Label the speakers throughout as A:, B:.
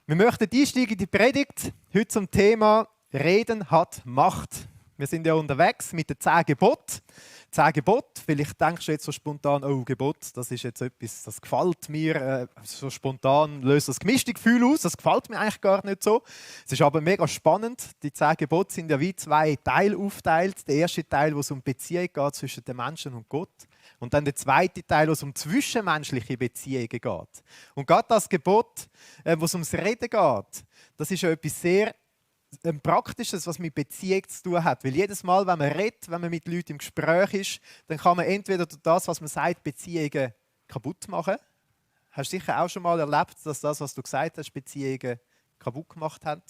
A: Wir möchten einsteigen in die Predigt, heute zum Thema Reden hat Macht. Wir sind ja unterwegs mit den 10 Geboten. 10 Gebote, vielleicht denkst du jetzt so spontan, oh Gebot, das ist jetzt etwas, das gefällt mir, so spontan löst das gemischte Gefühl aus, das gefällt mir eigentlich gar nicht so. Es ist aber mega spannend, die 10 Gebote sind ja wie 2 Teile aufgeteilt. Der erste Teil, wo es um Beziehung geht zwischen den Menschen und Gott. Und dann der zweite Teil, wo es um zwischenmenschliche Beziehungen geht. Und gerade das Gebot, wo es ums Reden geht, das ist ja etwas sehr Praktisches, was mit Beziehung zu tun hat. Weil jedes Mal, wenn man redet, wenn man mit Leuten im Gespräch ist, dann kann man entweder durch das, was man sagt, Beziehungen kaputt machen. Hast du sicher auch schon mal erlebt, dass das, was du gesagt hast, Beziehungen kaputt gemacht hat.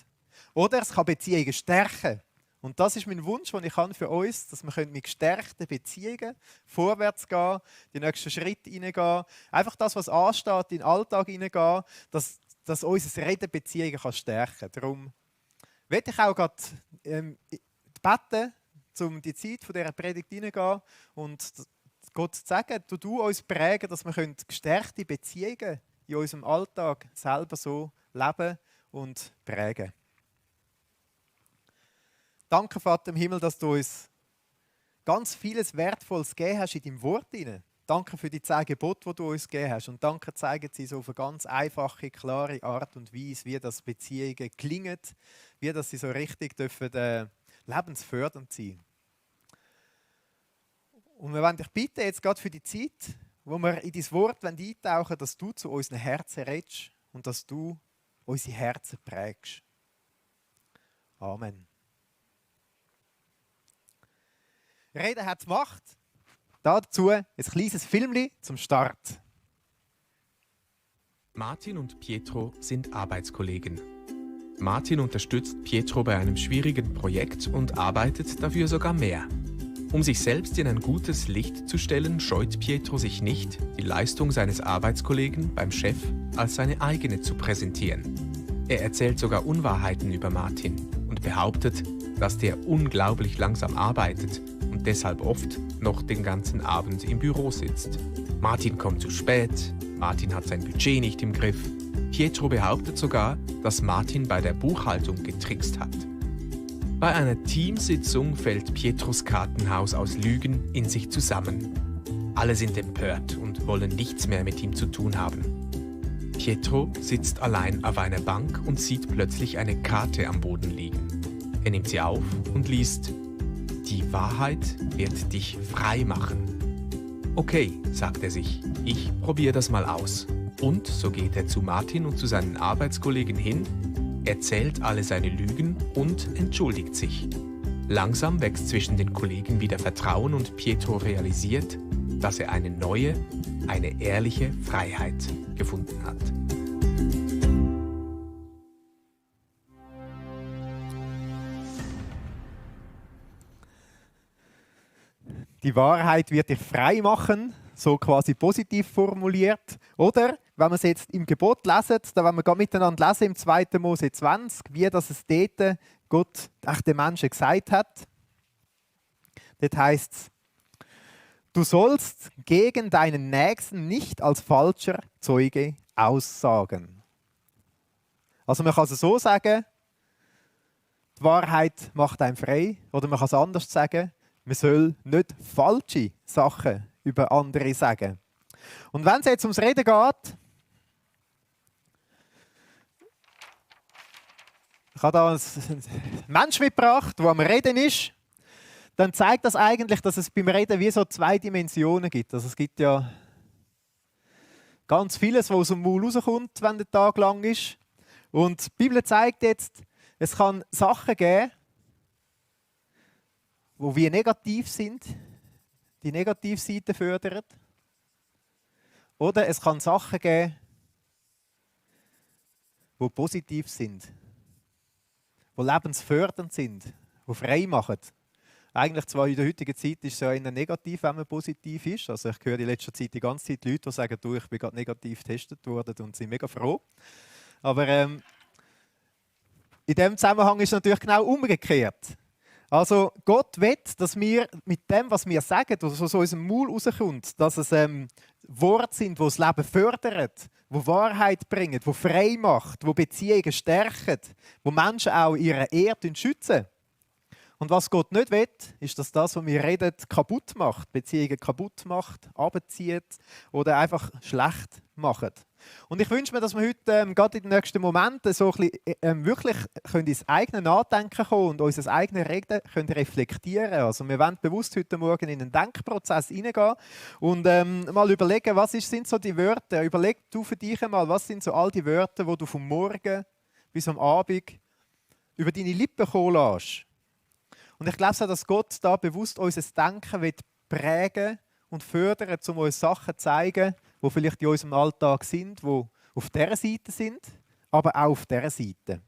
A: Oder es kann Beziehungen stärken. Und das ist mein Wunsch, den ich habe für uns, dass wir mit gestärkten Beziehungen vorwärts gehen, die nächsten Schritte hineingehen. Einfach das, was ansteht, in den Alltag hineingehen, dass unser Reden Beziehungen stärken kann. Darum möchte ich auch gerade beten, um die Zeit dieser Predigt hineingehen und Gott zu sagen, du uns prägen, dass wir gestärkte Beziehungen in unserem Alltag selber so leben und prägen. Danke, Vater im Himmel, dass du uns ganz vieles Wertvolles gegeben hast in deinem Wort. Danke für die 10 Gebote, die du uns gegeben hast. Und danke, zeigen sie so auf eine ganz einfache, klare Art und Weise, wie das Beziehungen klingen, wie dass sie so richtig dürfen, lebensfördernd sein. Und wir wollen dich bitten, jetzt gerade für die Zeit, wo wir in dein Wort eintauchen wollen, dass du zu unseren Herzen redest und dass du unsere Herzen prägst. Amen. Reden hat Macht. Dazu ein kleines Filmchen zum Start.
B: Martin und Pietro sind Arbeitskollegen. Martin unterstützt Pietro bei einem schwierigen Projekt und arbeitet dafür sogar mehr. Um sich selbst in ein gutes Licht zu stellen, scheut Pietro sich nicht, die Leistung seines Arbeitskollegen beim Chef als seine eigene zu präsentieren. Er erzählt sogar Unwahrheiten über Martin und behauptet, dass der unglaublich langsam arbeitet und deshalb oft noch den ganzen Abend im Büro sitzt. Martin kommt zu spät, Martin hat sein Budget nicht im Griff. Pietro behauptet sogar, dass Martin bei der Buchhaltung getrickst hat. Bei einer Teamsitzung fällt Pietros Kartenhaus aus Lügen in sich zusammen. Alle sind empört und wollen nichts mehr mit ihm zu tun haben. Pietro sitzt allein auf einer Bank und sieht plötzlich eine Karte am Boden liegen. Er nimmt sie auf und liest: Die Wahrheit wird dich frei machen. Okay, sagt er sich, ich probiere das mal aus. Und so geht er zu Martin und zu seinen Arbeitskollegen hin, erzählt alle seine Lügen und entschuldigt sich. Langsam wächst zwischen den Kollegen wieder Vertrauen und Pietro realisiert, dass er eine neue, eine ehrliche Freiheit gefunden hat.
A: Die Wahrheit wird dich frei machen, so quasi positiv formuliert. Oder, wenn wir es jetzt im Gebot lesen, dann wollen wir gerade miteinander lesen im 2. Mose 20, wie das es dort Gott den Menschen gesagt hat. Dort heisst es: Du sollst gegen deinen Nächsten nicht als falscher Zeuge aussagen. Also man kann es so sagen, die Wahrheit macht einen frei. Oder man kann es anders sagen, man soll nicht falsche Sachen über andere sagen. Und wenn es jetzt ums Reden geht, ich habe da einen Mensch mitgebracht, der am Reden ist, dann zeigt das eigentlich, dass es beim Reden wie so 2 Dimensionen gibt. Also es gibt ja ganz vieles, was aus dem Maul rauskommt, wenn der Tag lang ist. Und die Bibel zeigt jetzt, es kann Sachen geben, die wie negativ sind, die Negativseite fördern. Oder es kann Sachen geben, die positiv sind, die lebensfördernd sind, die frei machen. Eigentlich zwar in der heutigen Zeit ist es ja eher negativ, wenn man positiv ist. Also ich höre in letzter Zeit die ganze Zeit Leute, die sagen, du, ich bin gerade negativ getestet worden und sind mega froh. Aber in diesem Zusammenhang ist es natürlich genau umgekehrt. Also Gott will, dass wir mit dem, was wir sagen, was aus unserem Maul rauskommt, dass es Worte sind, die das Leben fördern, die Wahrheit bringen, die frei macht, die Beziehungen stärken, die Menschen auch ihre Ehre schützen. Und was Gott nicht will, ist, dass das, was wir reden, kaputt macht, Beziehungen kaputt macht, abzieht oder einfach schlecht macht. Und ich wünsche mir, dass wir heute gerade in den nächsten Momenten so ein bisschen, wirklich ins eigene Nachdenken kommen und unser eigenes Reden können reflektieren. Also wir wollen bewusst heute Morgen in einen Denkprozess hineingehen und mal überlegen, was sind so die Wörter. Überleg du für dich einmal, was sind so all die Wörter, die du vom Morgen bis am Abend über deine Lippen kommen lässt. Und ich glaube auch, dass Gott da bewusst unser Denken prägen und fördern, um uns Sachen zu zeigen, die vielleicht in unserem Alltag sind, die auf dieser Seite sind, aber auch auf dieser Seite.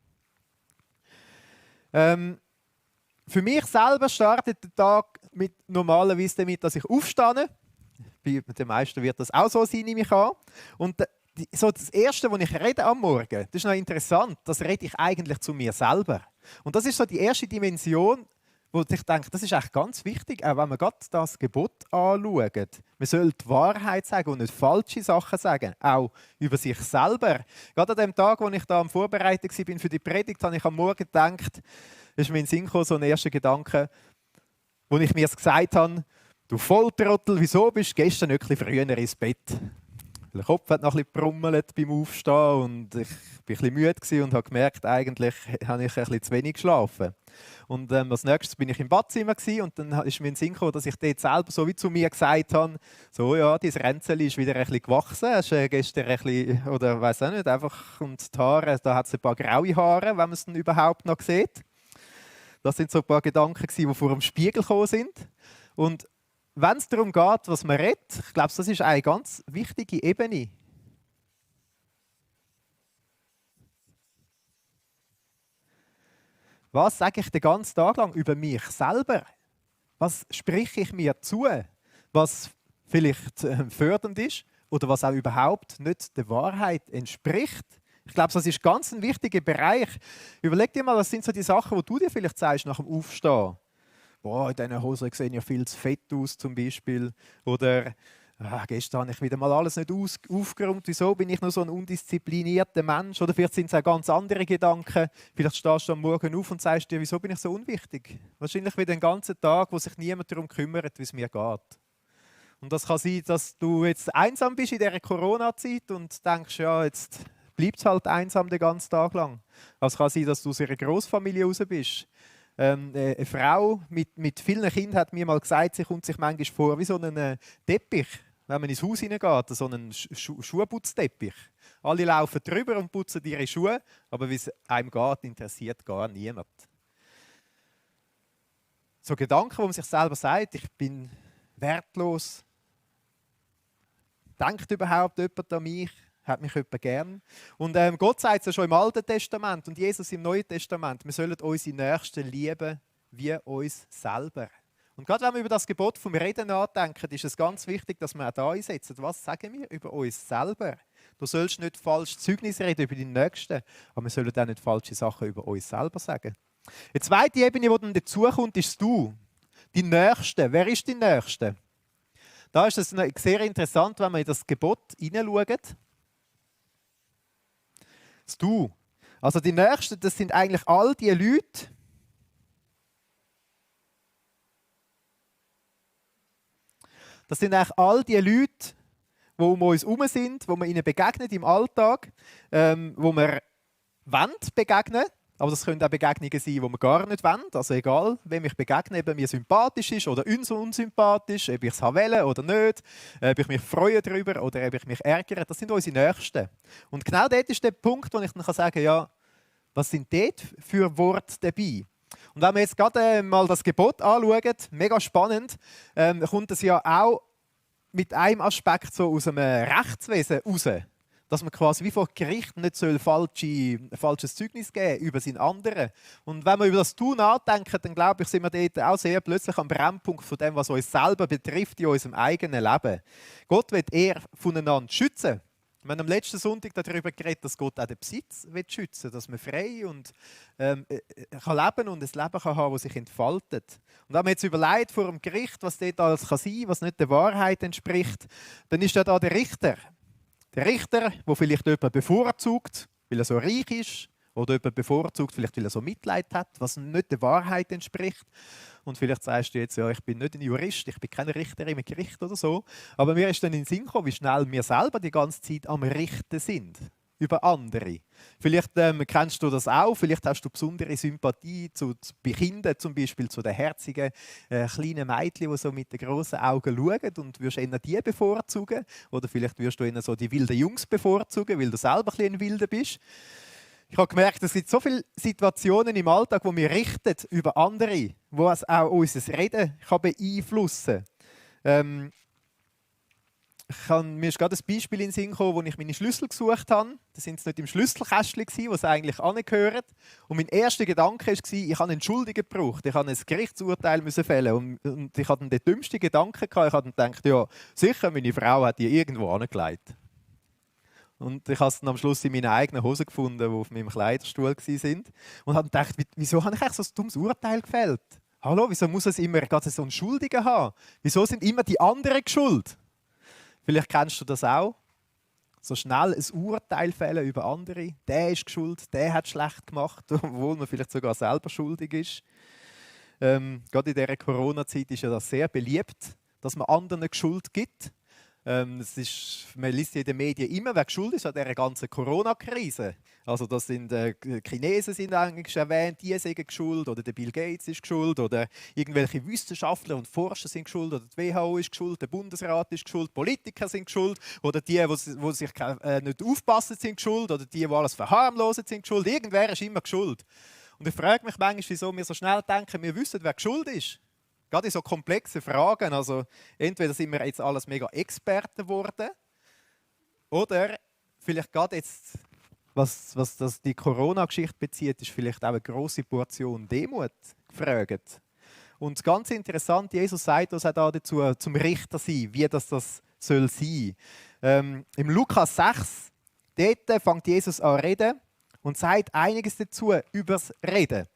A: Für mich selber startet der Tag normalerweise damit, dass ich aufstehe. Bei den meisten wird das auch so sein, nehme ich an. Und so das Erste, was ich rede am Morgen, das ist noch interessant, das rede ich eigentlich zu mir selber. Und das ist so die erste Dimension, wo ich denke, das ist echt ganz wichtig, auch wenn man gerade das Gebot anschaut. Man soll die Wahrheit sagen und nicht falsche Sachen sagen, auch über sich selber. Gerade an dem Tag, als ich da am Vorbereiten war für die Predigt, habe ich am Morgen gedacht, ist mir in den Sinn gekommen, so ein erster Gedanke, wo ich mir gesagt habe, du Volltrottel, wieso bist du gestern nicht ein bisschen früher ins Bett? Der Kopf hat noch ein bisschen gebrummelt beim Aufstehen und ich war ein bisschen müde und habe gemerkt, eigentlich habe ich ein bisschen zu wenig geschlafen. Und als nächstes bin ich im Badzimmer und dann ist mir in den Sinn gekommen, dass ich dort selber so wie zu mir gesagt habe, so ja, dein Ränzeli ist wieder ein bisschen gewachsen, hast gestern ein bisschen, oder weiß auch nicht, einfach, und die Haare, da hat es ein paar graue Haare, wenn man es dann überhaupt noch sieht. Das sind so ein paar Gedanken, die vor dem Spiegel gekommen sind. Und wenn es darum geht, was man redet, ich glaube, das ist eine ganz wichtige Ebene. Was sage ich den ganzen Tag lang über mich selber? Was spreche ich mir zu? Was vielleicht fördernd ist oder was auch überhaupt nicht der Wahrheit entspricht? Ich glaube, das ist ganz ein wichtiger Bereich. Überleg dir mal, was sind so die Sachen, die du dir vielleicht sagst nach dem Aufstehen? Boah, in diesen Hosen sehen ja viel zu fett aus zum Beispiel. Oder gestern habe ich wieder mal alles nicht aufgeräumt. Wieso bin ich nur so ein undisziplinierter Mensch? Oder vielleicht sind es auch ganz andere Gedanken. Vielleicht stehst du am Morgen auf und sagst dir, wieso bin ich so unwichtig? Wahrscheinlich wieder den ganzen Tag, wo sich niemand darum kümmert, wie es mir geht. Und das kann sein, dass du jetzt einsam bist in dieser Corona-Zeit und denkst, ja, jetzt bleibt es halt einsam den ganzen Tag lang. Es kann sein, dass du aus einer Grossfamilie raus bist. Eine Frau mit vielen Kindern hat mir mal gesagt, sie kommt sich manchmal vor wie so ein Teppich, wenn man ins Haus hineingeht, so ein Schuhputzteppich. Alle laufen drüber und putzen ihre Schuhe, aber wie es einem geht, interessiert gar niemand. So Gedanken, wo man sich selber sagt, ich bin wertlos. Denkt überhaupt jemand an mich? Hat mich jemand gern? Und Gott sagt es ja schon im Alten Testament und Jesus im Neuen Testament, wir sollen unsere Nächsten lieben wie uns selber. Und gerade wenn wir über das Gebot vom Reden nachdenken, ist es ganz wichtig, dass wir auch da einsetzen. Was sagen wir über uns selber? Du sollst nicht falsch Zeugnis reden über die Nächsten, aber wir sollen auch nicht falsche Sachen über uns selber sagen. Die zweite Ebene, die dann dazukommt, ist Du. Die Nächste. Wer ist die Nächste? Da ist es sehr interessant, wenn man in das Gebot hineinschaut. Das Du. Also die Nächsten, das sind eigentlich all die Leute, die um uns herum sind, wo wir ihnen begegnen im Alltag, wo wir begegnen wollen. Aber das können auch Begegnungen sein, die wir gar nicht wollen. Also egal, wem ich begegne, ob er mir sympathisch ist oder unsympathisch, ob ich es will oder nicht, ob ich mich freue darüber oder ob ich mich ärgere, das sind unsere Nächsten. Und genau dort ist der Punkt, wo ich dann sagen kann, ja, was sind dort für Worte dabei? Und wenn wir jetzt gerade mal das Gebot anschauen, mega spannend, kommt es ja auch mit einem Aspekt so aus einem Rechtswesen raus. Dass man quasi wie vor Gericht nicht falsches Zeugnis geben über seinen anderen. Und wenn wir über das Tun nachdenken, dann glaube ich, sind wir dort auch sehr plötzlich am Brennpunkt von dem, was uns selber betrifft in unserem eigenen Leben. Gott will eher voneinander schützen. Wir haben am letzten Sonntag darüber geredet, dass Gott auch den Besitz schützen will, dass man frei und kann leben und ein Leben kann haben, das sich entfaltet. Und wenn man jetzt überlegt vor dem Gericht, was dort alles sein kann, was nicht der Wahrheit entspricht, dann ist da der Richter. Der Richter, der vielleicht jemanden bevorzugt, weil er so reich ist, oder jemanden bevorzugt, vielleicht weil er so Mitleid hat, was nicht der Wahrheit entspricht. Und vielleicht sagst du jetzt, ja, ich bin nicht ein Jurist, ich bin kein Richter im Gericht oder so. Aber mir ist dann in den Sinn gekommen, wie schnell wir selber die ganze Zeit am Richten sind. Über andere. Vielleicht kennst du das auch, vielleicht hast du besondere Sympathie bei Kindern, zum Beispiel zu den herzigen kleinen Mädchen, die so mit den grossen Augen schauen und würdest eher die bevorzugen. Oder vielleicht würdest du eher so die wilden Jungs bevorzugen, weil du selber ein Wilder bist. Ich habe gemerkt, es gibt so viele Situationen im Alltag, wo wir richten über andere, wo es auch unser Reden kann beeinflussen kann. Mir ist gerade ein Beispiel in den Sinn gekommen, wo ich meine Schlüssel gesucht habe. Da sind sie nicht im Schlüsselkästchen, wo sie eigentlich angehören. Und mein erster Gedanke war, ich habe einen Schuldigen gebraucht. Ich musste ein Gerichtsurteil fällen. Und ich hatte den dümmsten Gedanken. Ich habe gedacht, ja, sicher, meine Frau hat die irgendwo angelegt. Und ich habe es dann am Schluss in meinen eigenen Hosen gefunden, die auf meinem Kleiderstuhl waren. Und habe gedacht, wieso habe ich eigentlich so ein dummes Urteil gefällt? Hallo, wieso muss es immer gerade so einen Schuldigen haben? Wieso sind immer die anderen schuld? Vielleicht kennst du das auch. So schnell ein Urteil fällen über andere. Der ist schuld, der hat schlecht gemacht, obwohl man vielleicht sogar selber schuldig ist. Gerade in dieser Corona-Zeit ist ja das sehr beliebt, dass man anderen Schuld gibt. Man liest in den Medien immer, wer schuld ist an dieser ganzen Corona-Krise. Also das sind Chinesen sind eigentlich erwähnt, die sind schuld, oder der Bill Gates ist schuld, oder irgendwelche Wissenschaftler und Forscher sind schuld, oder die WHO ist schuld, der Bundesrat ist schuld, Politiker sind schuld, oder die sich nicht aufpassen, sind schuld, oder die alles verharmlosen, sind schuld. Irgendwer ist immer schuld. Und ich frage mich manchmal, wieso wir so schnell denken, wir wissen, wer schuld ist. Gerade in so komplexen Fragen, also entweder sind wir jetzt alles mega Experten geworden, oder vielleicht gerade jetzt, was das die Corona-Geschichte bezieht, ist vielleicht auch eine grosse Portion Demut gefragt. Und ganz interessant, Jesus sagt uns auch dazu, zum Richter sein, wie das soll sein. Im Lukas 6, dort fängt Jesus an zu reden und sagt einiges dazu über das Reden.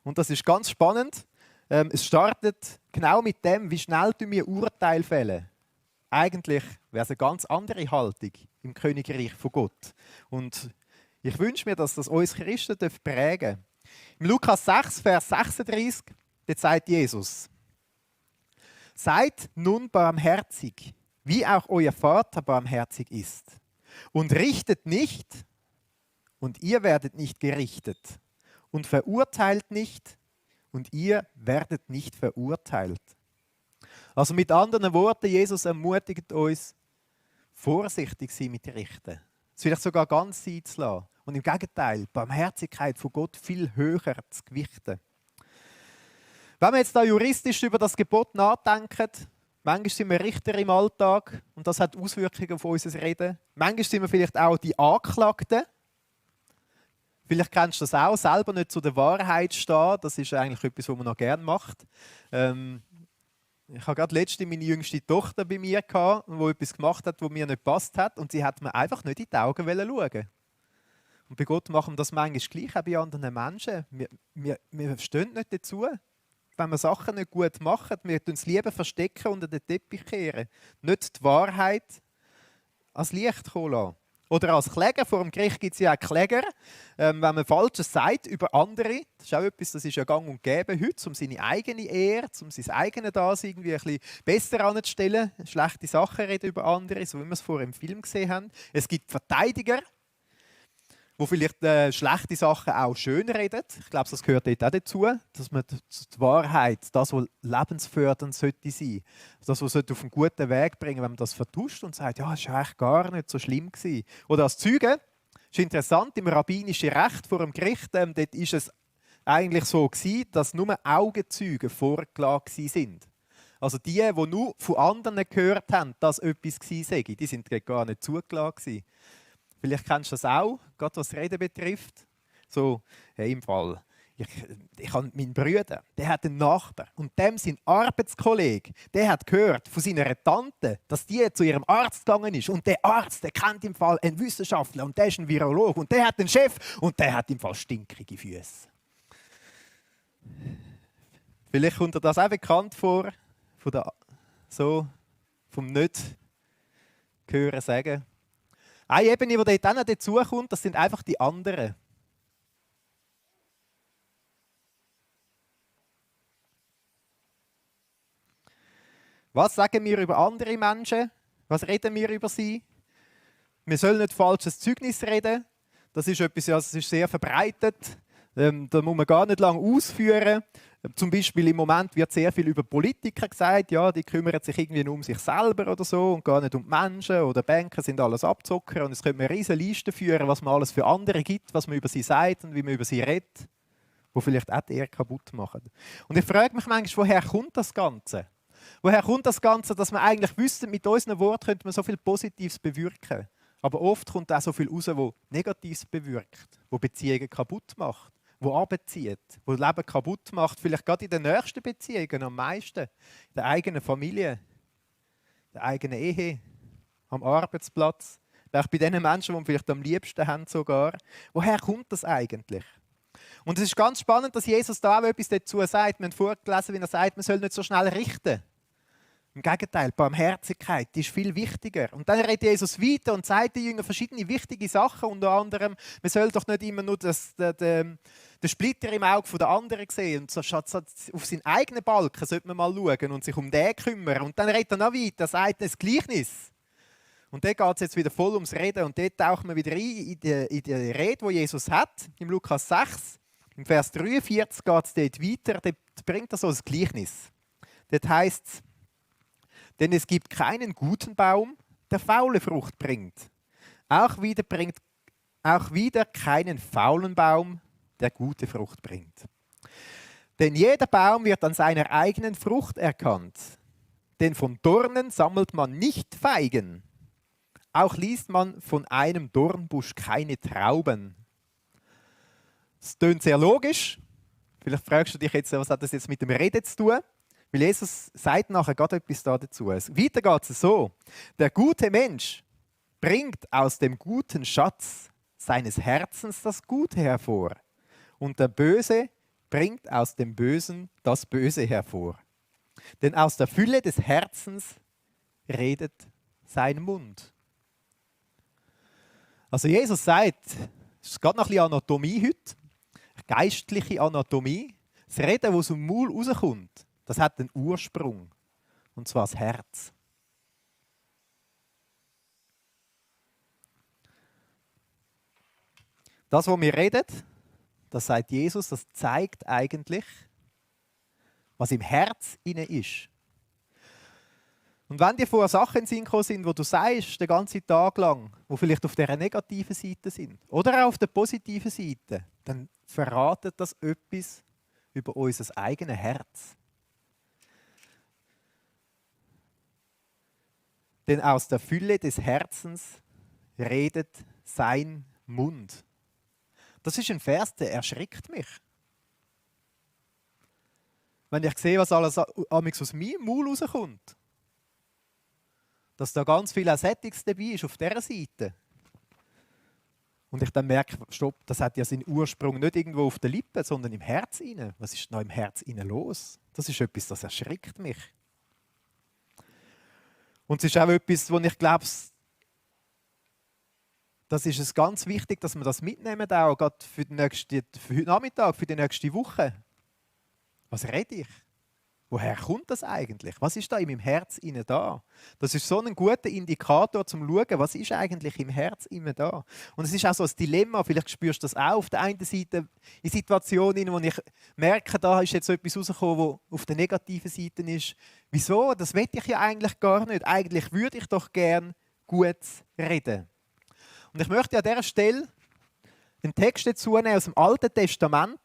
A: Und das ist ganz spannend. Es startet genau mit dem, wie schnell wir Urteil fällen. Eigentlich wäre es eine ganz andere Haltung im Königreich von Gott. Und ich wünsche mir, dass das uns Christen prägen darf. Im Lukas 6, Vers 36, dort sagt Jesus: Seid nun barmherzig, wie auch euer Vater barmherzig ist. Und richtet nicht, und ihr werdet nicht gerichtet. Und verurteilt nicht, und ihr werdet nicht verurteilt. Also mit anderen Worten, Jesus ermutigt uns, vorsichtig zu sein mit Richten. Es vielleicht sogar ganz sein zu lassen. Und im Gegenteil, die Barmherzigkeit von Gott viel höher zu gewichten. Wenn wir jetzt da juristisch über das Gebot nachdenken, manchmal sind wir Richter im Alltag und das hat Auswirkungen auf unser Reden. Manchmal sind wir vielleicht auch die Angeklagten. Vielleicht kennst du das auch, selber nicht zu der Wahrheit stehen. Das ist eigentlich etwas, was man noch gerne macht. Ich habe gerade letztens meine jüngste Tochter bei mir gehabt, die etwas gemacht hat, was mir nicht gepasst hat. Und sie hat mir einfach nicht in die Augen schauen. Und bei Gott machen wir das manchmal gleich, auch bei anderen Menschen. Wir stehen nicht dazu. Wenn wir Sachen nicht gut machen, wir tun es lieber verstecken unter den Teppich kehren. Nicht die Wahrheit ans Licht kommen lassen. Oder als Kläger, vor dem Gericht gibt es ja auch Kläger, wenn man Falsches sagt über andere. Das ist auch etwas, das ist ja gang und gäbe heute, um seine eigene Ehre, um sein eigenes Dasein irgendwie ein bisschen besser anzustellen. Schlechte Sachen reden über andere, so wie wir es vorher im Film gesehen haben. Es gibt Verteidiger, die vielleicht schlechte Sachen auch schön reden. Ich glaube, das gehört dort auch dazu, dass man die Wahrheit, das, was lebensfördernd sollte sein, das, was auf einen guten Weg bringen, wenn man das vertuscht und sagt, ja, es war eigentlich gar nicht so schlimm gewesen. Oder als Zeuge, ist interessant, im rabbinischen Recht vor dem Gericht, dort ist es eigentlich so gewesen, dass nur Augenzeugen vorgeladen sind. Also die nur von anderen gehört haben, dass etwas gewesen sei, die sind gar nicht zugelassen gewesen. Vielleicht kennst du das auch, gerade was Reden betrifft. So, hey, im Fall, Ich habe meinen Bruder, der hat einen Nachbar. Und dem sein Arbeitskollege, der hat gehört von seiner Tante, dass die zu ihrem Arzt gegangen ist. Und der Arzt, der kennt im Fall einen Wissenschaftler und der ist ein Virologe. Und der hat einen Chef und der hat im Fall stinkige Füße. Vielleicht kommt dir das auch bekannt vor, vom Nicht-Hören sagen. Eine Ebene, die dort auch noch dazukommt, das sind einfach die anderen. Was sagen wir über andere Menschen? Was reden wir über sie? Wir sollen nicht falsches Zeugnis reden. Das ist etwas, das ist sehr verbreitet. Da muss man gar nicht lange ausführen. Zum Beispiel im Moment wird sehr viel über Politiker gesagt, ja, die kümmern sich irgendwie nur um sich selber oder so und gar nicht um die Menschen oder Banker sind alles Abzocker. Und es könnte man eine riesige Liste führen, was man alles für andere gibt, was man über sie sagt und wie man über sie redet, wo vielleicht auch die Ehre kaputt machen. Und ich frage mich manchmal, woher kommt das Ganze? Woher kommt das Ganze, dass wir eigentlich wissen, mit unseren Worten könnte man so viel Positives bewirken. Aber oft kommt auch so viel raus, was Negatives bewirkt, wo Beziehungen kaputt macht, wo abzieht, wo das Leben kaputt macht. Vielleicht gerade in den nächsten Beziehungen am meisten. In der eigenen Familie, in der eigenen Ehe, am Arbeitsplatz. Vielleicht bei den Menschen, die wir vielleicht am liebsten haben sogar. Woher kommt das eigentlich? Und es ist ganz spannend, dass Jesus da auch etwas dazu sagt. Wir haben vorgelesen, wie er sagt, man soll nicht so schnell richten. Im Gegenteil, Barmherzigkeit, die ist viel wichtiger. Und dann redet Jesus weiter und sagt den Jüngern verschiedene wichtige Sachen, unter anderem, man soll doch nicht immer nur den Splitter im Auge der anderen sehen. Und so auf seinen eigenen Balken sollte man mal schauen und sich um den kümmern. Und dann redet er noch weiter, sagt ein Gleichnis. Und dort geht es jetzt wieder voll ums Reden. Und dort tauchen wir wieder ein in die Rede, die Jesus hat, im Lukas 6. Im Vers 43 geht es dort weiter, dort bringt er so ein Gleichnis. Dort heisst es, denn es gibt keinen guten Baum, der faule Frucht bringt. Auch wieder keinen faulen Baum, der gute Frucht bringt. Denn jeder Baum wird an seiner eigenen Frucht erkannt. Denn von Dornen sammelt man nicht Feigen. Auch liest man von einem Dornbusch keine Trauben. Das klingt sehr logisch. Vielleicht fragst du dich jetzt, was hat das jetzt mit dem Reden zu tun? Weil Jesus sagt nachher gerade etwas dazu. Weiter geht es so. Der gute Mensch bringt aus dem guten Schatz seines Herzens das Gute hervor. Und der Böse bringt aus dem Bösen das Böse hervor. Denn aus der Fülle des Herzens redet sein Mund. Also Jesus sagt, es ist gerade noch ein bisschen Anatomie heute, geistliche Anatomie. Das Reden, das aus dem Maul rauskommt, das hat einen Ursprung, und zwar das Herz. Das, was wir reden, das sagt Jesus, das zeigt eigentlich, was im Herz inne ist. Und wenn dir vorher Sachen in den Sinn gekommen sind, wo du sagst, den ganzen Tag lang, die vielleicht auf der negativen Seite sind oder auch auf der positiven Seite, dann verratet das etwas über unser eigenes Herz. Denn aus der Fülle des Herzens redet sein Mund. Das ist ein Vers, der erschrickt mich. Wenn ich sehe, was alles aus meinem Maul rauskommt, dass da ganz viel Sättiges dabei ist auf dieser Seite. Und ich dann merke, stopp, das hat ja seinen Ursprung nicht irgendwo auf den Lippen, sondern im Herz inne. Was ist noch im Herz inne los? Das ist etwas, das erschrickt mich. Und es ist auch etwas, wo ich glaube, das ist es ganz wichtig, dass wir das mitnehmen, auch gerade für heute Nachmittag, für die nächste Woche. Was rede ich? Woher kommt das eigentlich? Was ist da in meinem Herz innen da? Das ist so ein guter Indikator, um zu schauen, was ist eigentlich im Herz innen da. Und es ist auch so ein Dilemma, vielleicht spürst du das auch auf der einen Seite in Situationen, wo ich merke, da ist jetzt etwas rausgekommen, was auf der negativen Seite ist. Wieso? Das will ich ja eigentlich gar nicht. Eigentlich würde ich doch gern gut reden. Und ich möchte an dieser Stelle einen Text dazu nehmen aus dem Alten Testament,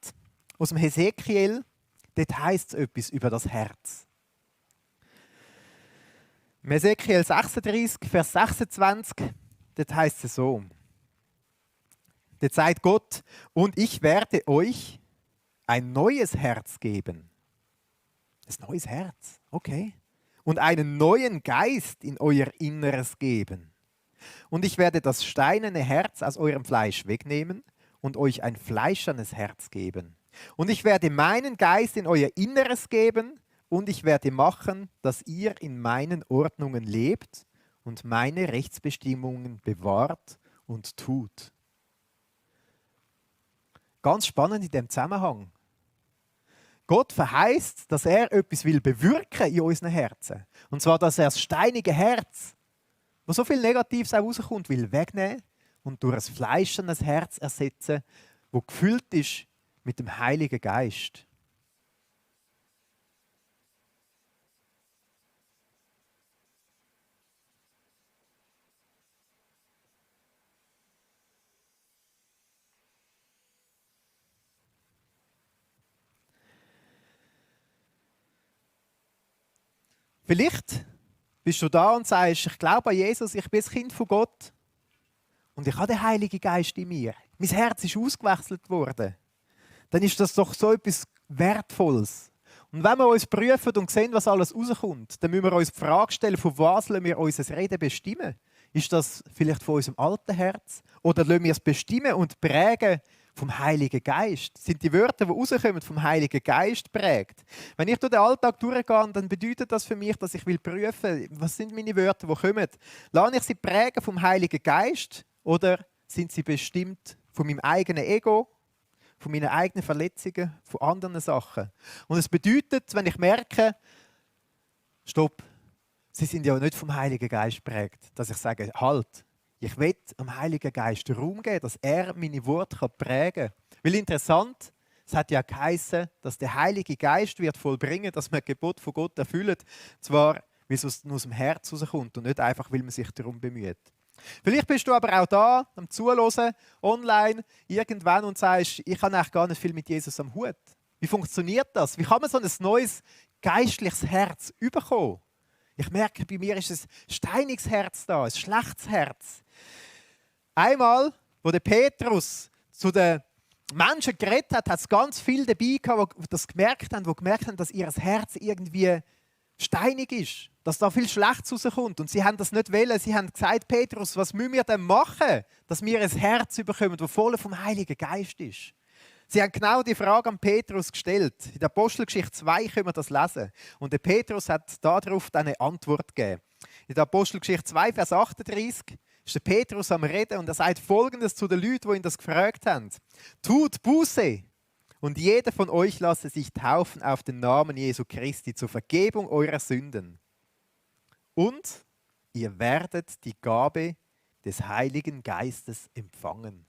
A: aus dem Hesekiel. Dort heisst es etwas über das Herz. Im Hesekiel 36, Vers 26, dort heisst es so. Dort sagt Gott, und ich werde euch ein neues Herz geben. Ein neues Herz, okay. Und einen neuen Geist in euer Inneres geben. Und ich werde das steinerne Herz aus eurem Fleisch wegnehmen und euch ein fleischernes Herz geben. Und ich werde meinen Geist in euer Inneres geben und ich werde machen, dass ihr in meinen Ordnungen lebt und meine Rechtsbestimmungen bewahrt und tut. Ganz spannend in dem Zusammenhang. Gott verheißt, dass er etwas will bewirken in unseren Herzen. Und zwar, dass er das steinige Herz, wo so viel Negatives auch rauskommt, will wegnehmen und durch ein fleischernes Herz ersetzen, wo gefüllt ist mit dem Heiligen Geist. Vielleicht bist du da und sagst, ich glaube an Jesus, ich bin das Kind von Gott und ich habe den Heiligen Geist in mir. Mein Herz ist ausgewechselt worden. Dann ist das doch so etwas Wertvolles. Und wenn wir uns prüfen und sehen, was alles rauskommt, dann müssen wir uns die Frage stellen, von was lassen wir unser Reden bestimmen? Ist das vielleicht von unserem alten Herz? Oder lassen wir es bestimmen und prägen vom Heiligen Geist? Sind die Wörter, die rauskommen, vom Heiligen Geist prägt? Wenn ich durch den Alltag durchgehe, dann bedeutet das für mich, dass ich will prüfen, was sind meine Wörter, die kommen? Lasse ich sie prägen vom Heiligen Geist oder sind sie bestimmt von meinem eigenen Ego, von meinen eigenen Verletzungen, von anderen Sachen? Und es bedeutet, wenn ich merke, stopp, sie sind ja nicht vom Heiligen Geist geprägt, dass ich sage, halt, ich will dem Heiligen Geist Raum geben, dass er meine Worte prägen kann. Weil interessant, es hat ja geheißen, dass der Heilige Geist wird vollbringen, dass man das Gebot von Gott erfüllt. Zwar, weil es aus dem Herz rauskommt und nicht einfach, weil man sich darum bemüht. Vielleicht bist du aber auch da, am Zuhören, online, irgendwann und sagst, ich habe eigentlich gar nicht viel mit Jesus am Hut. Wie funktioniert das? Wie kann man so ein neues geistliches Herz bekommen? Ich merke, bei mir ist ein steiniges Herz da, ein schlechtes Herz. Einmal, wo der Petrus zu den Menschen geredet hat, hat es ganz viele dabei gehabt, die das gemerkt haben, dass ihr Herz irgendwie steinig ist, dass da viel Schlechtes rauskommt. Und sie haben das nicht wollen. Sie haben gesagt, Petrus, was müssen wir denn machen, dass wir ein Herz bekommen, das voll vom Heiligen Geist ist? Sie haben genau die Frage an Petrus gestellt. In der Apostelgeschichte 2 können wir das lesen. Und der Petrus hat darauf eine Antwort gegeben. In der Apostelgeschichte 2, Vers 38 ist der Petrus am Reden und er sagt Folgendes zu den Leuten, die ihn das gefragt haben. Tut Buße und jeder von euch lasse sich taufen auf den Namen Jesu Christi zur Vergebung eurer Sünden. Und ihr werdet die Gabe des Heiligen Geistes empfangen.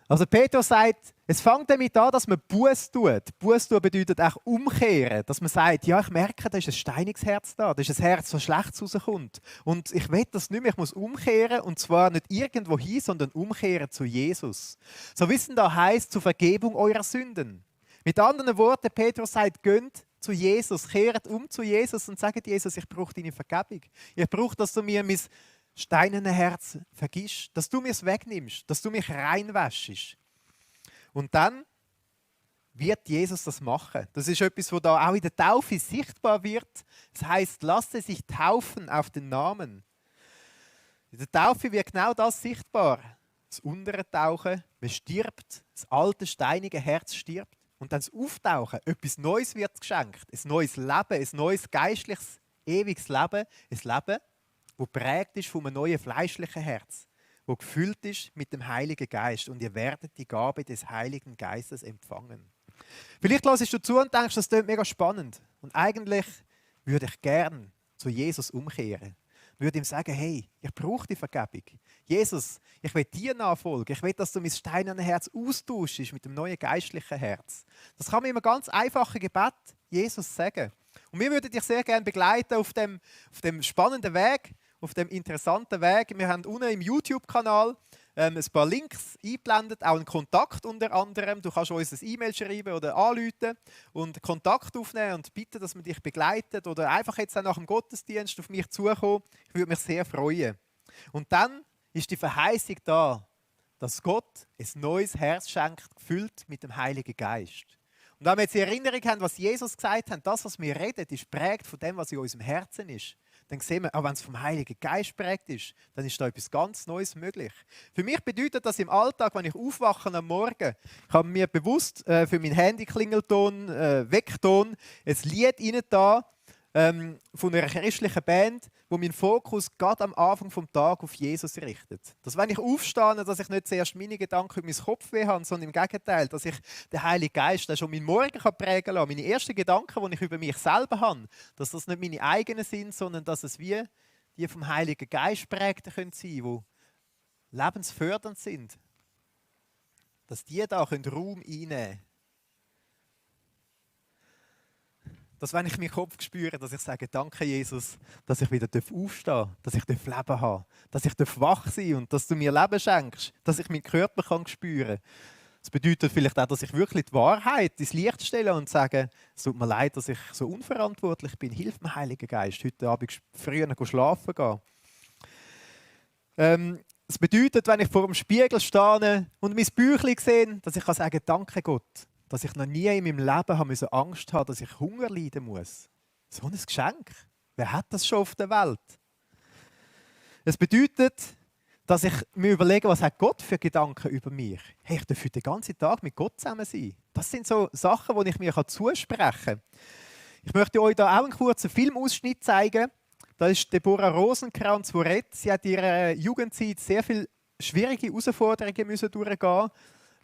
A: Also Petrus sagt, es fängt damit an, dass man Buße tut. Buße tun bedeutet auch umkehren. Dass man sagt, ja, ich merke, da ist ein steiniges Herz da. Da ist ein Herz, das schlecht rauskommt. Und ich will das nicht mehr, ich muss umkehren. Und zwar nicht irgendwo hin, sondern umkehren zu Jesus. So wissen da heißt zur Vergebung eurer Sünden. Mit anderen Worten, Petrus sagt, geht zu Jesus, kehrt um zu Jesus und sagt Jesus, ich brauche deine Vergebung. Ich brauche, dass du mir mein steinerne Herz vergisst, dass du mir es wegnimmst, dass du mich reinwäschst. Und dann wird Jesus das machen. Das ist etwas, was da auch in der Taufe sichtbar wird. Das heißt, lasse sich taufen auf den Namen. In der Taufe wird genau das sichtbar. Das untere Tauchen, man stirbt, das alte steinige Herz stirbt. Und dann das Auftauchen, etwas Neues wird geschenkt. Ein neues Leben, ein neues geistliches, ewiges Leben. Ein Leben, wo geprägt ist von einem neuen fleischlichen Herz, wo gefüllt ist mit dem Heiligen Geist. Und ihr werdet die Gabe des Heiligen Geistes empfangen. Vielleicht hörst du zu und denkst, das klingt mega spannend. Und eigentlich würde ich gern zu Jesus umkehren. Ich würde ihm sagen, hey, ich brauche die Vergebung. Jesus, ich will dir nachfolgen. Ich will, dass du mein steinernes Herz austauschst mit dem neuen geistlichen Herz. Das kann man in einem ganz einfachen Gebet Jesus sagen. Und wir würden dich sehr gerne begleiten auf dem spannenden Weg, auf dem interessanten Weg. Wir haben unten im YouTube-Kanal ein paar Links eingeblendet, auch einen Kontakt unter anderem. Du kannst uns ein E-Mail schreiben oder anrufen und Kontakt aufnehmen und bitten, dass man dich begleitet oder einfach jetzt auch nach dem Gottesdienst auf mich zukommen. Ich würde mich sehr freuen. Und dann ist die Verheißung da, dass Gott ein neues Herz schenkt, gefüllt mit dem Heiligen Geist. Und wenn wir jetzt in Erinnerung haben, was Jesus gesagt hat, das, was wir reden, ist prägt von dem, was in unserem Herzen ist. Dann sehen wir, auch wenn es vom Heiligen Geist prägt ist, dann ist da etwas ganz Neues möglich. Für mich bedeutet das im Alltag, wenn ich aufwache am Morgen, ich habe mir bewusst für meinen Handy-Klingelton, Weckton, ein Lied reingetan, von einer christlichen Band, wo meinen Fokus gerade am Anfang des Tages auf Jesus richtet. Dass wenn ich aufstehe, dass ich nicht zuerst meine Gedanken in meinem Kopfweh habe, sondern im Gegenteil, dass ich den Heiligen Geist der schon meinen Morgen prägen kann, meine ersten Gedanken, die ich über mich selber habe, dass das nicht meine eigenen sind, sondern dass es wie die vom Heiligen Geist prägten können sein, die lebensfördernd sind. Dass die da Raum einnehmen können. Dass wenn ich meinen Kopf spüre, dass ich sage, danke Jesus, dass ich wieder aufstehen darf, dass ich Leben habe, dass ich wach sein darf und dass du mir Leben schenkst, dass ich meinen Körper spüren kann. Das bedeutet vielleicht auch, dass ich wirklich die Wahrheit ins Licht stelle und sage, es tut mir leid, dass ich so unverantwortlich bin. Hilf mir, Heiliger Geist, heute Abend früher schlafen gehen. Es bedeutet, wenn ich vor dem Spiegel stehe und mein Bäuchlein sehe, dass ich sagen kann, danke Gott, dass ich noch nie in meinem Leben Angst haben musste, dass ich Hunger leiden muss. So ein Geschenk. Wer hat das schon auf der Welt? Es bedeutet, dass ich mir überlege, was hat Gott für Gedanken über mich? Hey, ich darf heute den ganzen Tag mit Gott zusammen sein. Das sind so Sachen, die ich mir zusprechen kann. Ich möchte euch da auch einen kurzen Filmausschnitt zeigen. Da ist Deborah Rosenkranz, die redet. Sie hat in ihrer Jugendzeit sehr viele schwierige Herausforderungen durchgehen,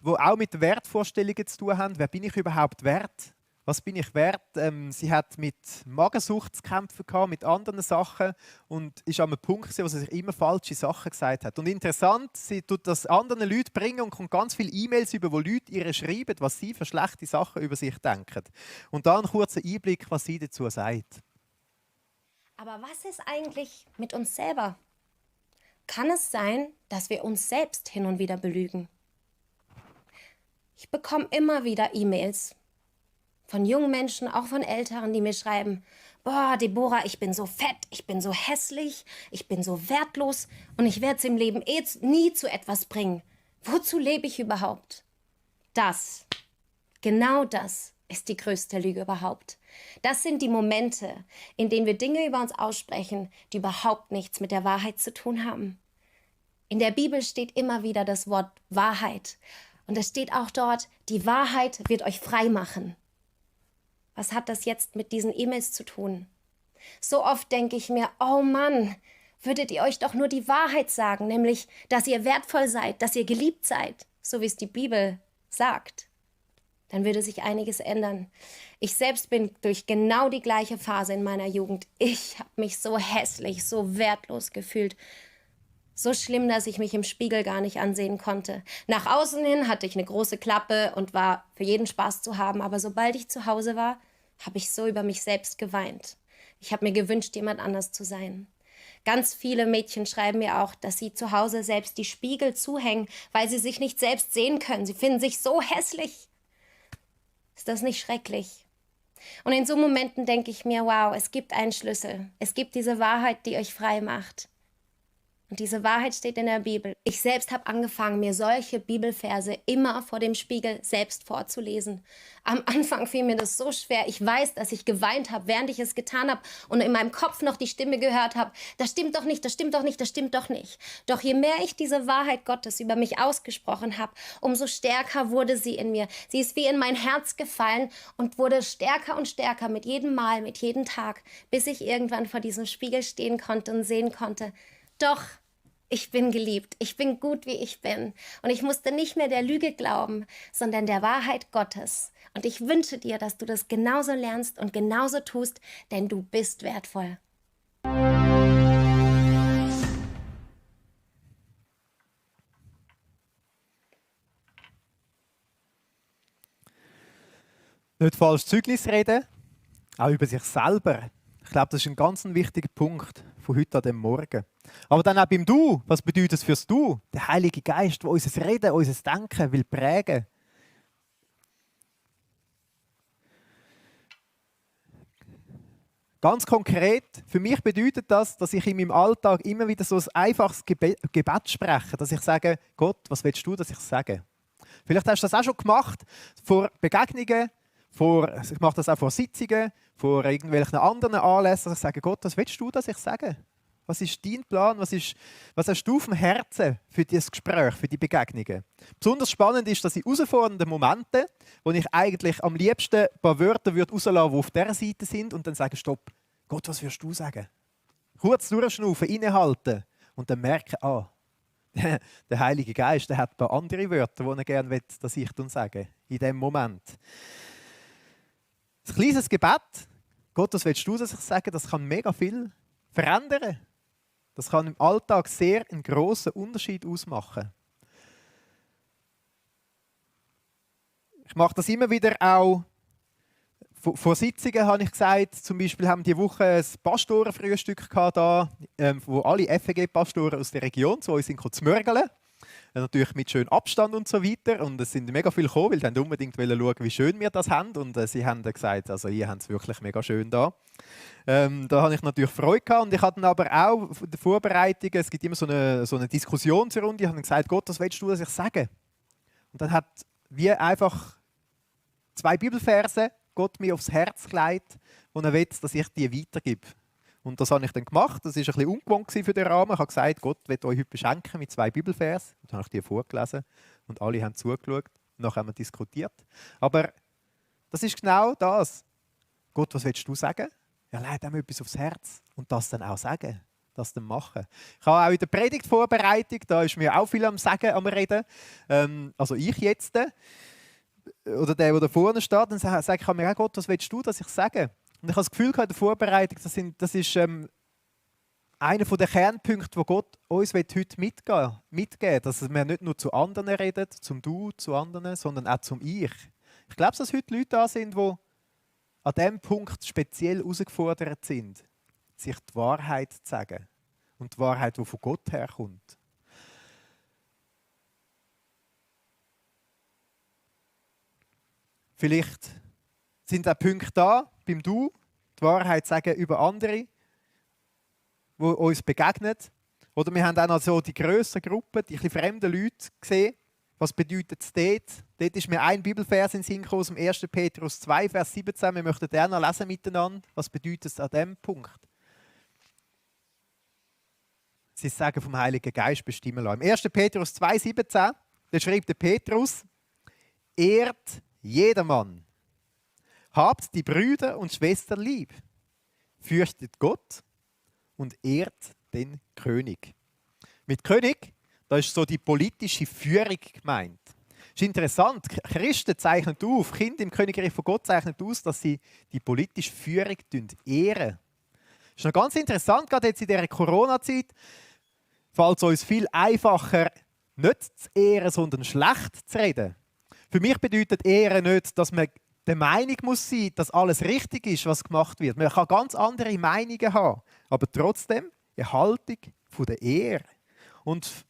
A: die auch mit Wertvorstellungen zu tun haben. Wer bin ich überhaupt wert? Was bin ich wert? Sie hat mit Magensucht zu kämpfen gehabt, mit anderen Sachen und ist an einem Punkt, wo sie sich immer falsche Sachen gesagt hat. Und interessant, sie tut das anderen Leuten bringen und kommt ganz viele E-Mails über, wo Leute ihr schreiben, was sie für schlechte Sachen über sich denken. Und da ein kurzer Einblick, was sie dazu sagt.
C: Aber was ist eigentlich mit uns selber? Kann es sein, dass wir uns selbst hin und wieder belügen? Ich bekomme immer wieder E-Mails von jungen Menschen, auch von Älteren, die mir schreiben, boah, Deborah, ich bin so fett, ich bin so hässlich, ich bin so wertlos und ich werde es im Leben nie zu etwas bringen. Wozu lebe ich überhaupt? Genau das ist die größte Lüge überhaupt. Das sind die Momente, in denen wir Dinge über uns aussprechen, die überhaupt nichts mit der Wahrheit zu tun haben. In der Bibel steht immer wieder das Wort Wahrheit. Und es steht auch dort, die Wahrheit wird euch frei machen. Was hat das jetzt mit diesen E-Mails zu tun? So oft denke ich mir, oh Mann, würdet ihr euch doch nur die Wahrheit sagen, nämlich, dass ihr wertvoll seid, dass ihr geliebt seid, so wie es die Bibel sagt. Dann würde sich einiges ändern. Ich selbst bin durch genau die gleiche Phase in meiner Jugend. Ich habe mich so hässlich, so wertlos gefühlt. So schlimm, dass ich mich im Spiegel gar nicht ansehen konnte. Nach außen hin hatte ich eine große Klappe und war für jeden Spaß zu haben. Aber sobald ich zu Hause war, habe ich so über mich selbst geweint. Ich habe mir gewünscht, jemand anders zu sein. Ganz viele Mädchen schreiben mir auch, dass sie zu Hause selbst die Spiegel zuhängen, weil sie sich nicht selbst sehen können. Sie finden sich so hässlich. Ist das nicht schrecklich? Und in so Momenten denke ich mir, wow, es gibt einen Schlüssel. Es gibt diese Wahrheit, die euch frei macht. Und diese Wahrheit steht in der Bibel. Ich selbst habe angefangen, mir solche Bibelverse immer vor dem Spiegel selbst vorzulesen. Am Anfang fiel mir das so schwer. Ich weiß, dass ich geweint habe, während ich es getan habe und in meinem Kopf noch die Stimme gehört habe, das stimmt doch nicht, das stimmt doch nicht, das stimmt doch nicht. Doch je mehr ich diese Wahrheit Gottes über mich ausgesprochen habe, umso stärker wurde sie in mir. Sie ist wie in mein Herz gefallen und wurde stärker und stärker mit jedem Mal, mit jedem Tag, bis ich irgendwann vor diesem Spiegel stehen konnte und sehen konnte, doch, ich bin geliebt, ich bin gut, wie ich bin. Und ich musste nicht mehr der Lüge glauben, sondern der Wahrheit Gottes. Und ich wünsche dir, dass du das genauso lernst und genauso tust, denn du bist wertvoll.
A: Nicht falsch Zeugnis reden, auch über sich selber. Ich glaube, das ist ein ganz wichtiger Punkt von heute an dem Morgen. Aber dann auch beim Du. Was bedeutet es fürs Du? Der Heilige Geist, der unser Reden, unser Denken will prägen. Ganz konkret, für mich bedeutet das, dass ich in meinem Alltag immer wieder so ein einfaches Gebet spreche, dass ich sage, Gott, was willst du, dass ich sage? Vielleicht hast du das auch schon gemacht, vor Begegnungen, ich mache das auch vor Sitzungen, vor irgendwelchen anderen Anlässen, dass ich sage, Gott, was willst du, dass ich sage? Was ist dein Plan? Was hast du auf dem Herzen für dieses Gespräch, für die Begegnungen? Besonders spannend ist, dass in herausfordernden Momenten, wo ich eigentlich am liebsten ein paar Wörter rauslassen würde, die auf dieser Seite sind, und dann sagen, stopp, Gott, was wirst du sagen? Kurz durchschnaufen, innehalten und dann merken, der Heilige Geist, der hat ein paar andere Wörter, die er gerne will, dass ich sage, in diesem Moment. Ein kleines Gebet, Gott, was willst du, dass ich sage, das kann mega viel verändern. Das kann im Alltag sehr einen grossen Unterschied ausmachen. Ich mache das immer wieder auch. Vor Sitzungen habe ich gesagt, zum Beispiel haben die Woche ein Pastorenfrühstück gehabt, wo alle FEG-Pastoren aus der Region zu uns sind zu mörgeln. Natürlich mit schönem Abstand und so weiter. Und es sind mega viele gekommen, weil sie unbedingt schauen, wie schön wir das haben. Und sie haben dann gesagt, also ihr habt es wirklich mega schön da. Da habe ich natürlich Freude gehabt. Und ich hatte dann aber auch in der Vorbereitung, es gibt immer so eine Diskussionsrunde, ich habe dann gesagt, Gott, was willst du, dass ich sage? Und dann hat wie einfach 2 Bibelverse Gott mir aufs Herz gelegt, und er will, dass ich die weitergebe. Und das habe ich dann gemacht. Das war ein bisschen ungewohnt für den Rahmen. Ich habe gesagt, Gott will euch heute beschenken mit 2 Bibelversen. Dann habe ich die vorgelesen und alle haben zugeschaut. Nachher haben wir diskutiert. Aber das ist genau das. Gott, was willst du sagen? Er legt einem etwas aufs Herz und das dann auch sagen. Das dann machen. Ich habe auch in der Predigtvorbereitung, da ist mir auch viel am Sagen, am Reden. Also ich jetzt. Oder der da vorne steht, dann sage ich mir auch, Gott, was willst du, dass ich sage? Und ich habe das Gefühl in der Vorbereitung, das ist einer der Kernpunkte, wo Gott uns heute mitgeben will. Dass wir nicht nur zu anderen reden, zum Du, zu anderen, sondern auch zum Ich. Ich glaube, dass heute Leute da sind, die an diesem Punkt speziell herausgefordert sind, sich die Wahrheit zu sagen. Und die Wahrheit, die von Gott herkommt. Vielleicht sind auch Punkte da, beim Du, die Wahrheit sagen über andere, die uns begegnen. Oder wir haben auch noch so die grösseren Gruppen, die ein fremden Leute gesehen. Was bedeutet es dort? Dort ist mir ein Bibelvers in den Sinn gekommen, aus dem 1. Petrus 2, Vers 17. Wir möchten den noch lesen miteinander. Was bedeutet es an diesem Punkt? Sie sagen vom Heiligen Geist bestimmen lassen. Im 1. Petrus 2, 17, da schreibt der Petrus, ehrt jedermann. Habt die Brüder und Schwestern lieb. Fürchtet Gott und ehrt den König. Mit König, da ist so die politische Führung gemeint. Das ist interessant. Christen zeichnen auf, Kinder im Königreich von Gott zeichnen aus, dass sie die politische Führung ehren. Das ist noch ganz interessant, gerade jetzt in dieser Corona-Zeit fällt es uns viel einfacher, nicht zu ehren, sondern schlecht zu reden. Für mich bedeutet Ehren nicht, dass man der Meinung muss sein, dass alles richtig ist, was gemacht wird. Man kann ganz andere Meinungen haben, aber trotzdem eine Haltung von der Ehre. Und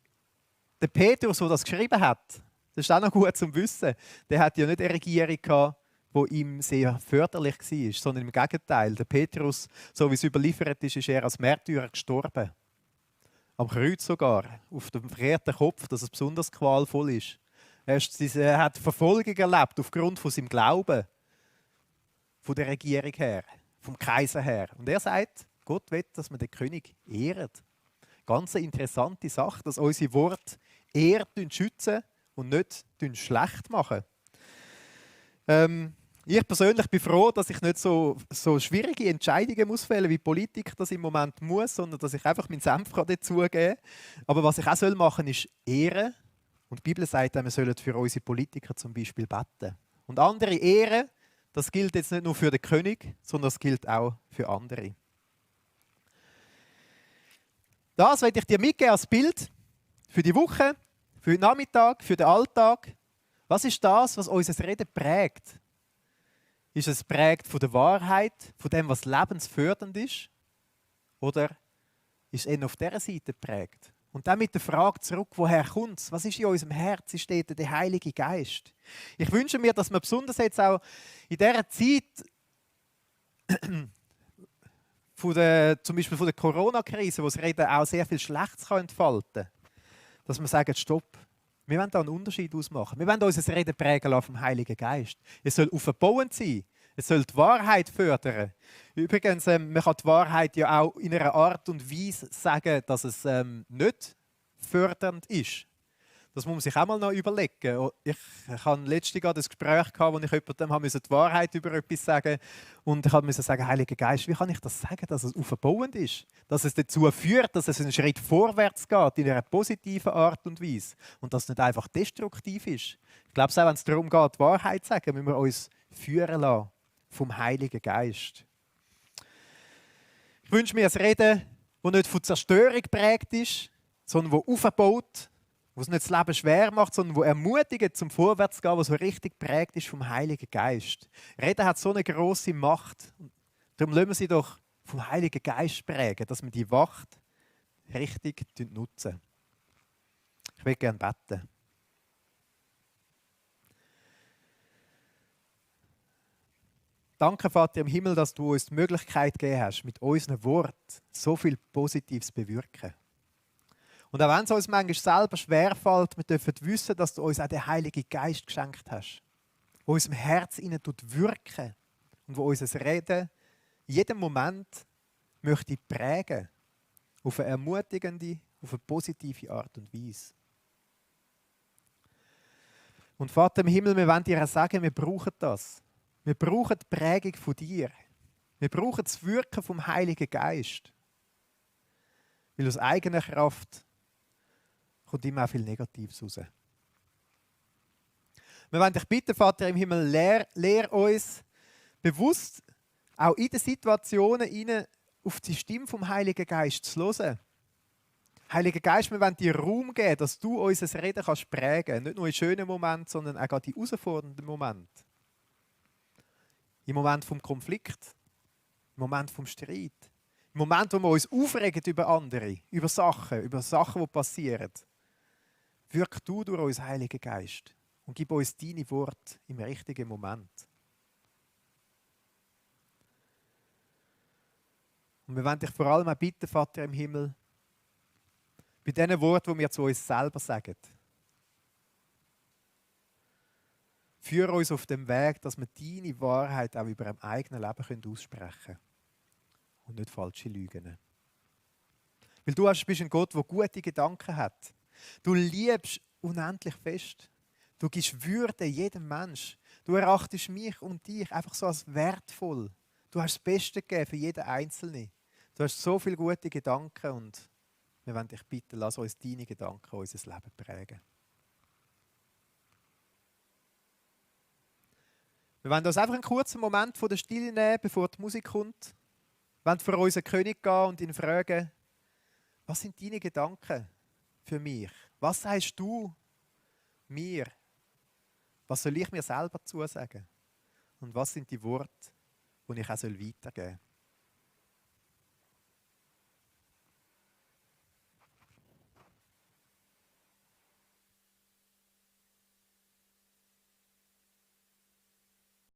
A: der Petrus, der das geschrieben hat, das ist auch noch gut zu wissen, der hat ja nicht eine Regierung gehabt, die ihm sehr förderlich war, sondern im Gegenteil. Der Petrus, so wie es überliefert ist, ist er als Märtyrer gestorben. Am Kreuz sogar, auf dem verkehrten Kopf, dass es besonders qualvoll ist. Er hat Verfolgung erlebt aufgrund von seinem Glauben, von der Regierung her, vom Kaiser her. Und er sagt, Gott will, dass man den König ehrt. Ganz eine interessante Sache, dass unsere Worte Ehre schützen und nicht schlecht machen. Ich persönlich bin froh, dass ich nicht so schwierige Entscheidungen muss fällen, wie Politik das im Moment muss, sondern dass ich einfach meinen Senf dazugeben kann. Aber was ich auch machen soll, ist ehren. Und die Bibel sagt, wir sollen für unsere Politiker zum Beispiel beten. Und andere ehren, das gilt jetzt nicht nur für den König, sondern das gilt auch für andere. Das werde ich dir mitgeben als Bild für die Woche, für den Nachmittag, für den Alltag. Was ist das, was unser Reden prägt? Ist es prägt von der Wahrheit, von dem, was lebensfördernd ist? Oder ist es eher auf dieser Seite prägt? Und dann mit der Frage zurück, woher kommt es? Was ist in unserem Herz? Ist dort der Heilige Geist? Ich wünsche mir, dass wir besonders jetzt auch in dieser Zeit, zum Beispiel von der Corona-Krise, wo das Reden auch sehr viel Schlechtes entfalten kann. Dass wir sagen, stopp, wir wollen da einen Unterschied ausmachen. Wir wollen unser Reden prägen lassen vom Heiligen Geist. Es soll aufbauend sein. Es soll die Wahrheit fördern. Übrigens, man kann die Wahrheit ja auch in einer Art und Weise sagen, dass es nicht fördernd ist. Das muss man sich auch mal noch überlegen. Ich hatte letztens ein Gespräch, wo ich jemandem die Wahrheit über etwas sagen musste. Und ich musste sagen, Heiliger Geist, wie kann ich das sagen, dass es aufbauend ist? Dass es dazu führt, dass es einen Schritt vorwärts geht, in einer positiven Art und Weise. Und dass es nicht einfach destruktiv ist. Ich glaube, auch wenn es darum geht, die Wahrheit zu sagen, müssen wir uns führen lassen vom Heiligen Geist. Ich wünsche mir ein Reden, das nicht von Zerstörung geprägt ist, sondern das aufbaut, wo es nicht das Leben schwer macht, sondern wo ermutigt, zum Vorwärtsgehen, wo so richtig geprägt ist vom Heiligen Geist. Reden hat so eine grosse Macht. Darum lassen wir sie doch vom Heiligen Geist prägen, dass wir die Macht richtig nutzen. Ich will gerne beten. Danke, Vater im Himmel, dass du uns die Möglichkeit gegeben hast, mit unseren Worten so viel Positives zu bewirken. Und auch wenn es uns manchmal selber schwerfällt, wir dürfen wissen, dass du uns auch den Heiligen Geist geschenkt hast, der unserem Herz innen wirken und wo unser Reden in jedem Moment möchte prägen, auf eine ermutigende, auf eine positive Art und Weise. Und Vater im Himmel, wir wollen dir auch sagen, wir brauchen das. Wir brauchen die Prägung von dir. Wir brauchen das Wirken vom Heiligen Geist. Weil aus eigener Kraft kommt immer auch viel Negatives raus. Wir wollen dich bitten, Vater im Himmel, lehr uns bewusst, auch in den Situationen auf die Stimme vom Heiligen Geist zu hören. Heiliger Geist, wir wollen dir Raum geben, dass du unser Reden kannst prägen. Nicht nur in schönen Momenten, sondern auch in herausfordernden Momenten. Im Moment vom Konflikt, im Moment vom Streit, im Moment, wo wir uns aufregen über andere, über Sachen, die passieren. Wirk du durch uns, Heiliger Geist, und gib uns deine Worte im richtigen Moment. Und wir wollen dich vor allem auch bitten, Vater im Himmel, bei diesen Worten, die wir zu uns selber sagen, führe uns auf dem Weg, dass wir deine Wahrheit auch über ein eigenes Leben aussprechen können und nicht falsche Lügen. Weil du bist ein Gott, der gute Gedanken hat. Du liebst unendlich fest. Du gibst Würde jedem Mensch. Du erachtest mich und dich einfach so als wertvoll. Du hast das Beste gegeben für jeden Einzelnen. Du hast so viele gute Gedanken und wir wollen dich bitten, lass uns deine Gedanken unser Leben prägen. Wir wollen uns einfach einen kurzen Moment von der Stille nehmen, bevor die Musik kommt. Wir wollen vor unseren König gehen und ihn fragen, was sind deine Gedanken für mich? Was sagst du mir? Was soll ich mir selber zusagen? Und was sind die Worte, die ich auch weitergeben soll?